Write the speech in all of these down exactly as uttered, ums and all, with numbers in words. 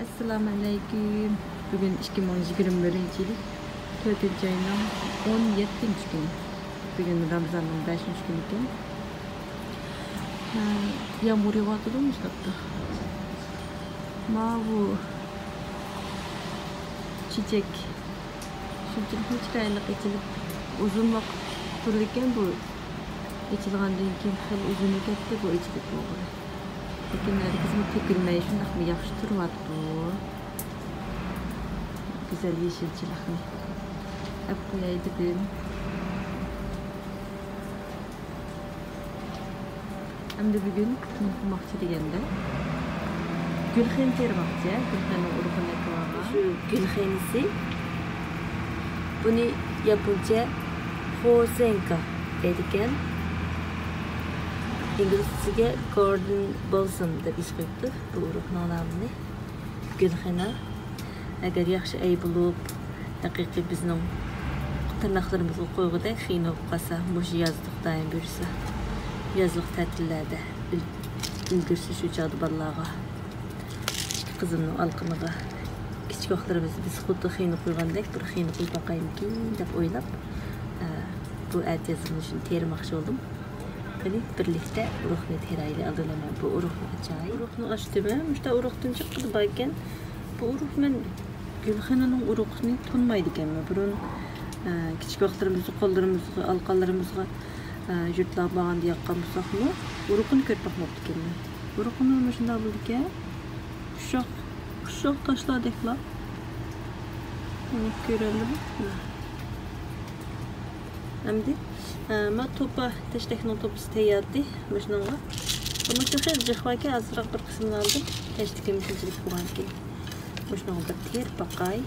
ئەسسالامۇئەلەيكۇم. بۈگۈن ئىككى مىڭ يىگىرمە بىرىنچى يىل تۆتىنچى ئاينىڭ ئون يەتتىنچى كۈنى. بۈگۈن رامىزاننىڭ بەشىنچى كۈنى ئىكەن. ھە، يامغۇر يېغىۋاتىدۇ مۇشۇنداقتا. ماۋۇ چېچەك شۇنچىلىكمۇ چىرايلىق ئېچىلىپ، ئۇزۇن ۋاقىت تۇرىدىكەن بۇ. ئېچىلغاندىن كېيىن خېلى ئۇزۇن كەتتى بۇ ئېچىلىپ بولغىلى. لېكىن ھەرگىزمۇ تۆكۈلمەي شۇنداقمۇ ياخشى تۇرۇۋاتىدۇ. گۈزەل يېشىلچىلىقنى ئەپ قوياي دېدىم. ئەمدى بۈگۈن نېمە قىلماقچى دېگەندە، گۈلخېنە تېرىماقچى، گۈلخېنىنىڭ ئۇرۇقىنى ئېلىۋالغان. شۇ گۈلخېنىسى، بۇنى ياپونچە خوسېنكا دەيدىكەن. ئىنگلىزچىگە گاردېن بولسام دەپ ئىسىم قويۇپتۇ بۇ ئۇرۇقنىڭ نامىنى. گۈلخېنە. ئەگەر ياخشى ئەي بولۇپ، ھەقىقىي بىزنىڭ تىرناقلىرىمىزغا قويغۇدەك خېنە بولۇپ قالسا، مۇشۇ يازلىق دائىم بېرىسە، يازلىق تەتىللەردە ئۈل-، ئۈلگۈرسە شۇ چاغدا بالىلارغا، ئىككى قىزىمنىڭ ئالىقىنىغا. كىچىك ۋاقىتلىرىمىزدا بىز خۇددى خېنە قويغاندەك بىر خېنە قويۇپ باقايمىكىن دەپ ئويلاپ، ئە، بۇ ئەتىيازدا شۇنى تېرىماقچى بولدۇم. قېنى، بىرلىكتە ئۇرۇقنى تېرەيلى. ئالدىن مەن بۇ ئۇرۇقنى ئاچاي. ئۇرۇقنى ئاچتىم. مۇشتا ئۇرۇقتىن جىققىدە بار ئىكەن. بۇ ئۇرۇق، مەن گۈلخېنىنىڭ ئۇرۇقىنى تونۇمايدىكەنمەن. بۇرۇن، ئە، كىچىك ۋاقىتلىرىمىزدا قوللىرىمىزغا، ئالىقانلىرىمىزغا، ئە، يۇرتلارغا بارغاندا ياققان بولساقمۇ، ئۇرۇقىنى كۆرۈپ باقماپتىكەنمەن. ئۇرۇقىمۇ مۇشۇنداق بولىدىكەن. ئۇششاق، ئۇششاق تاشلاردەكلا. مانا كۆرۈندىمۇ؟ ئەمدى، ئە، ما توپا، تەشتەكنىڭ توپىسى تەيياردى مۇشۇنىڭغا. بۇنىڭ ئۈچۈن خېلى جىق باركەن، ئازراق بىر قىسمىنى ئالدىم. تەشتىكى مۇشۇنچىلىك بولغانكەن. مۇشۇنىڭغا بىر تېرىپ باقاي.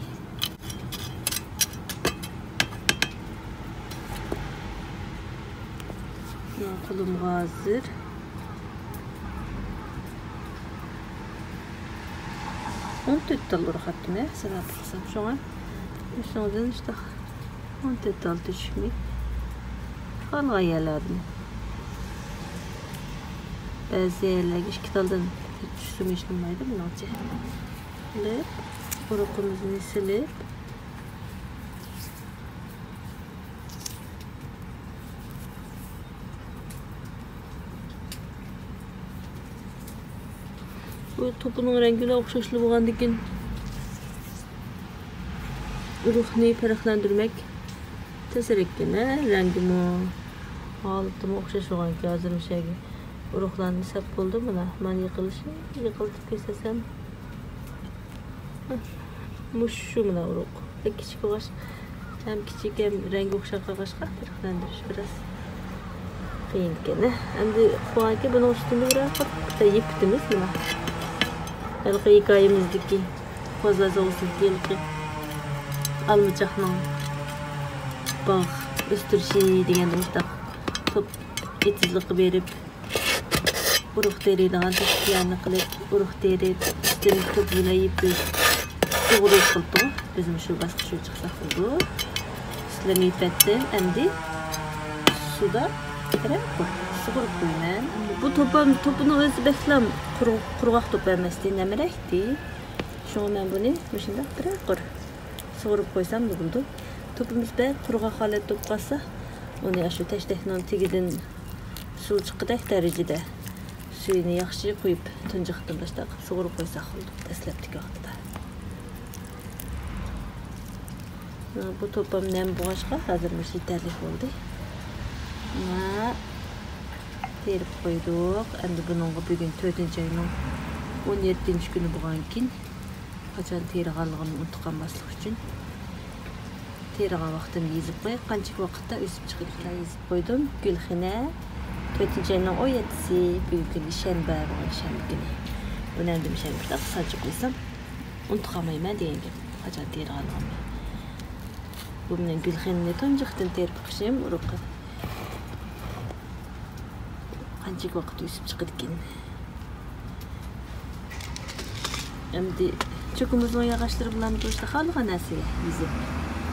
مانا قولۇمغا ھازىر ئون تۆت تال ئۇرۇق ئاتتىم، ھە، ساناپ باقسام. شۇڭا مۇشۇنىڭدىن ئىشتە ئون تۆت تال تۆشۈكنى خالىغان يەرلەردىن. بەزى يەرلەرگە ئىككى تالدىن چۈشسىمۇ ھېچ بولمايدۇ، مېنىڭچە. قىلىپ، ئۇرۇقىمىزنى سېلىپ، بۇ توپىنىڭ رەڭگى بىلەن ئوخشاشلا بولغاندىكىن، ئۇرۇقنى پەرقلەندۈرمەك تەسرەككەن، ھە، رەڭگىمۇ، ھالىتىمۇ ئوخشاش بولغانكەن. ھازىر مۇشۇ يەرگە ئۇرۇقلارنى سەپ بولدۇم، مانا، مانا يىقىلىشى، يىقىلتىپ كۆرسەتسەم. مۇشۇ مانا ئۇرۇق. بەك كىچىك بولغاچ، ھەم كىچىك، ھەم رەڭگى ئوخشاپ قالغاچقا، پەرقلەندۈرۈش بىراز قىيىن ئىكەن. ئەمدى بۇنىڭكى، بۇنىڭ ئۈستىنى بىراز يېپىتىمىز، مانا. ھېلىقى ھېكايىمىزدىكى، قوزا زوۋۇسىدىكى ھېلىقى ئالمىچاقنىڭ باغ ئۆستۈرۈشى دېگەندە مۇشۇنداق توپ ئېتىزلىققا بېرىپ، ئۇرۇق تېرىيدىغان تۆشۈكلەرنى قىلىپ، ئۇرۇق تېرىپ، ئۈستىنى توپا بىلەن يېپىپ، سۇغۇرۇش قىلىپتۇ. بىزمۇ شۇ باسقۇچقا چىقساق بولىدۇ. ئۈستلىرىنى يېپىۋەتتىم. ئەمدى سۇدا بىرەر قۇر سۇغۇرۇپ قويىمەن. بۇ توپا، توپىنىڭ ئۆزى بەكلا قۇرۇ-، قۇرغاق توپا ئەمەستى، نەمرەكتى. شۇڭا مەن بۇنى مۇشۇنداق بىرەر قۇر سۇغۇرۇپ قويسام بولىدۇ. توپىمىز بەك قۇرغاق ھالەتتە بولۇپ قالسا، ئۇنى ئاشۇ تەشتەكنىڭ تېگىدىن سۇ چىققۇدەك دەرىجىدە سۈيىنى ياخشى قۇيۇپ، تۇنجۇقتىن باشلاپ سۇغۇرۇپ قويساق بولىدۇ، دەسلەپتىكى ۋاقتىدا. بۇ توپام نەم بولغاچقا، ھازىر مۇشۇ يېتەرلىك بولدى. مانا، تېرىپ قويدۇق. ئەمدى بۇنىڭغا بۈگۈن تۆتىنچى ئاينىڭ ئون يەتتىنچى كۈنى بولغانكىن، قاچان تېرىغانلىقىنى ئۇنتۇپ قالماسلىق ئۈچۈن، تېرىغان ۋاقتىنى يېزىپ قوياي، قانچىلىك ۋاقىتتا ئۆسۈپ چىقىدىكەن يېزىپ قويدۇم. گۈلخېنە، تۆتىنچى ئاينىڭ ئون يەتتىسى، بۈگۈن كۈنى شەنبە، بۈگۈن شەنبە كۈنى. بۇنى ئەمدى مۇشۇ يەرگە شۇنداق سانجىپ قويسام، ئۇنتۇپ قالمايمەن دېگەن گەپ، قاچان تېرىغانلىقىمنى. بۇ مېنىڭ گۈلخېنىنى تۇنجۇقتىن تېرىپ بېقىشىم، ئۇرۇق قانچىلىك ۋاقىت ئۆسۈپ چىقىدىكىن. ئەمدى چوكىمىزنىڭ ياغاچلىرى بىلەن مۇشۇنداق خالىغان نەرسىگە يېزىپ،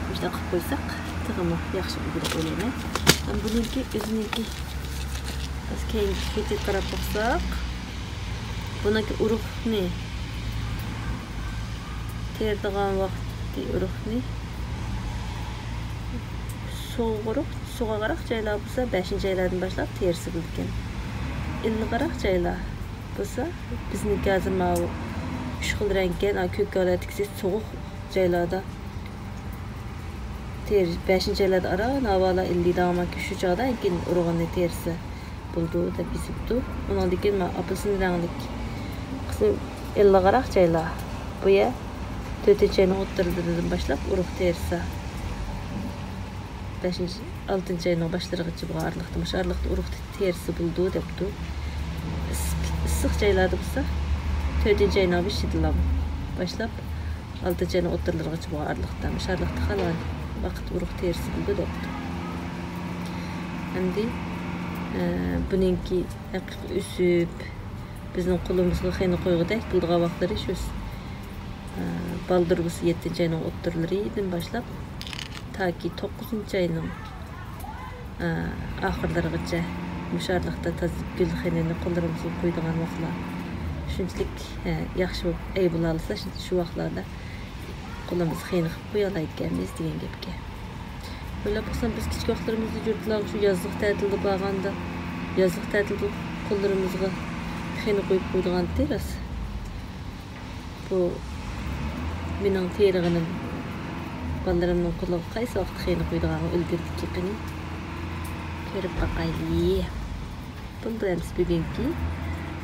مۇشۇنداق قىلىپ قويساق، تېخىمۇ ياخشى بولىدۇ دەپ ئويلايمەن. ھەم بۇنىڭكى ئۆزىنىڭكى، ھازىر كەينىدىكى كېچىگە قاراپ باقساق، بۇنىڭكى ئۇرۇقنى تېرىدىغان ۋاقتى ئۇرۇقنى سوغۇق، سوغۇقراق جايلار بولسا بەشىنچى ئايلاردىن باشلاپ تېرىسا بولىدىكەن. ئىللىقراق جايلار بولسا، بىزنىڭكى ھازىر ماۋۇ ئۈچ خىل رەڭكەن، كۆك ھالەتتىكىسى سوغۇق جايلاردا تېرىش، بەشىنچى ئايلاردا ئارا ناۋالا ئىللىيدىغان، شۇ چاغدا كېيىن ئۇرۇغىنى تېرىسا بولىدۇ دەپ يېزىپتۇ. ئۇنىڭدىن كېيىن مانا ئاپېلسىن رەڭلىك قىسمى ئىللىقراق جايلار. بۇ يەر تۆتىنچى ئاينىڭ ئوتتۇرىلىرىدىن باشلاپ ئۇرۇق تېرىسا، بەشىنچى، ئالتىنچى ئاينىڭ باشلىرىغىچە بولغان ئارىلىقتا، مۇشۇ ئارىلىقتا ئۇرۇق تېرىسا بولىدۇ دەپتۇ. ئىسسىق، ئىسسىق جايلاردا بولسا تۆتىنچى ئاينىڭ بېشىدىلا باشلاپ ئالتىنچى ئاينىڭ ئوتتۇرىلىرىغىچە بولغان ئارىلىقتا، مۇشۇ ئارىلىقتا خالىغان ۋاقىت ئۇرۇق تېرىسا بولىدۇ دەپتۇ. ئەمدى، ئە، بۇنىڭكى ھەقىقىي ئۆسۈپ، بىزنىڭ قولىمىزغا خېنە قويغۇدەك بولىدىغان ۋاقىتلىرى شۇ، ئە، بالدۇر بولسا يەتتىنچى ئاينىڭ ئوتتۇرىلىرىدىن باشلاپ تاكى توققۇزىنچى ئاينىڭ، ئە، ئاخىرلىرىغىچە مۇشۇ ئارىلىقتا تازا گۈل خېنىنى قوللىرىمىزغا قويىدىغان ۋاقىتلار شۇنچىلىك، ئە، ياخشى بولۇپ، ئەي بولالىسا شۇ، شۇ ۋاقىتلاردا قولىمىزغا خېنە قىلىپ قويالايدىكەنمىز دېگەن گەپكەن. ئويلاپ باقسام، بىز كىچىك ۋاقىتلىرىمىزدا يۇرتلارغا شۇ يازلىق تەتىلدە بارغاندا، يازلىق تەتىلدە قوللىرىمىزغا خېنە قويۇپ قويىدىغانتى راست. بۇ مېنىڭ تېرىغىنىم بالىلىرىمنىڭ قولىغا قايسى ۋاقىت خېنە قويىدىغانغا ئۈلگۈردىكى قېنى. كۆرۈپ باقايلى. بولدى، ئەمسە بۈگۈنكى،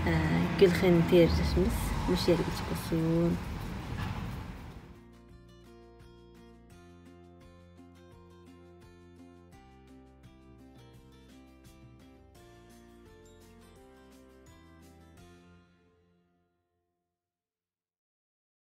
ئە، گۈل خېنە تېرىشىمىز مۇشۇ يەرگىچە بولسۇن.